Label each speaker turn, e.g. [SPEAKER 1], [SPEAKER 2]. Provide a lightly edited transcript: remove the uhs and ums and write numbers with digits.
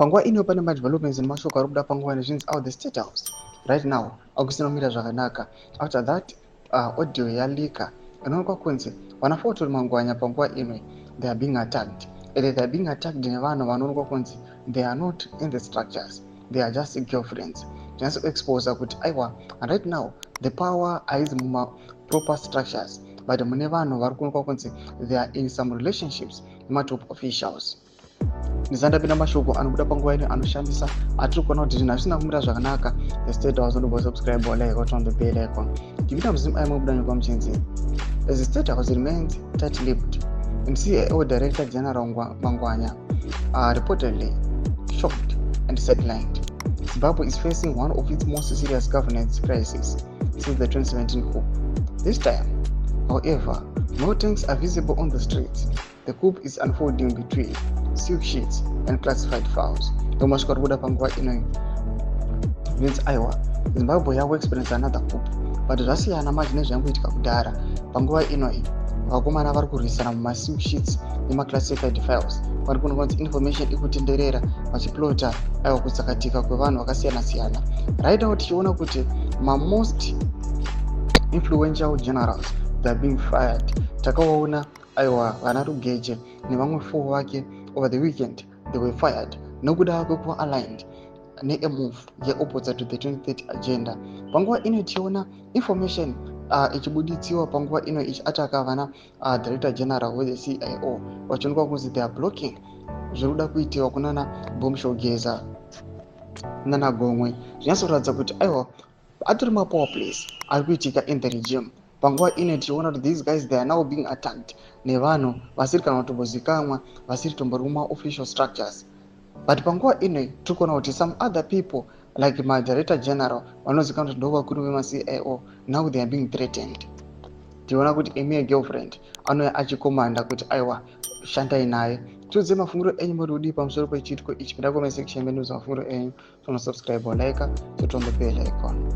[SPEAKER 1] Panguva ino pane madevelopments nemashoko ari kubuda panguva nezvinzi out the State House right now akusina kumira zvakanaka. After that audio yaleaka inoonekwa kunzi vana Fortune Mangwanya panguva ino they are being attacked, and they are being attacked nevanhu vanoonekwa kunzi they are not in the structures, they are just girlfriends. Zvinyatsoexposa kuti aiwa, right now the power haizi mumaproper structures, but mune vanhu vari kuonekwa kunzi they are in some relationships nematop officials. Ndisandapinda mashoko anobuda panguva ino anoshamisa atiri kuona kuti zvinhu hazvisina kumira zvakanaka, the State House, ndobva subscribe, like, on the bell icon. Tipinda muzimu aimwe kubuda nyokwa muchinzi, as the State House remains tight-lipped and CIO Director General Mangwanya are reportedly shocked and sidelined, Zimbabwe is facing one of its most serious governance crises since the 2017 coup. This time, however, no tanks are visible on the streets. The coup is unfolding between silk sheets and classified files. Ndomasvika ari kubuda panguva ino means aiwa, Zimbabwe yakuexperience another coup, but zvasiyana manje nezvaingoitika kudhara. Panguva inoi vakomana vari kurwisana mumasilk sheets nemaclassified files. Vari kuona kunzi information ikutenderera vachiplota aiwa kutsakatika kwevanhu vakasiyana-siyana. Right now tichiona kuti mamost influential generals, they are being fired. Takawaona aiwa vana Rugeje nevamwe four vake over the weekend, they were fired nokuda kwekuva aligned nemove yeopposite to the 2030 agenda. Panguva ino tichiona information ichibuditsiwa panguva ino ichiataka vana director general wethe CIO, vachionekwa kunzi they are blocking zviri kuda kuitiwa kunana Bombshell Geza nana Gomwe. Zvinyatsokuratidza kuti aiwa, atori mapower plays ari kuitika in the regime. Panguva ino tichiona kuti these guys, they are now being attacked nevanhu vasiri kana kutombozikamwa, vasiri tombori mumaofficial structures. But panguva ino tiri kuona kuti some other people like madirector general vanozikanwa kuti ndo vakuru vemaCIO, now they are being threatened. Tiona kuti emie girlfriend anouya achikomanda kuti aiwa, shandai naye. Tiudze mafungiro enyu, muri kudii pamusoro pechiitiko ichi? Pinda comment section medu, mafungiro enyu. Tonosubscribe, like, totombe bell icon.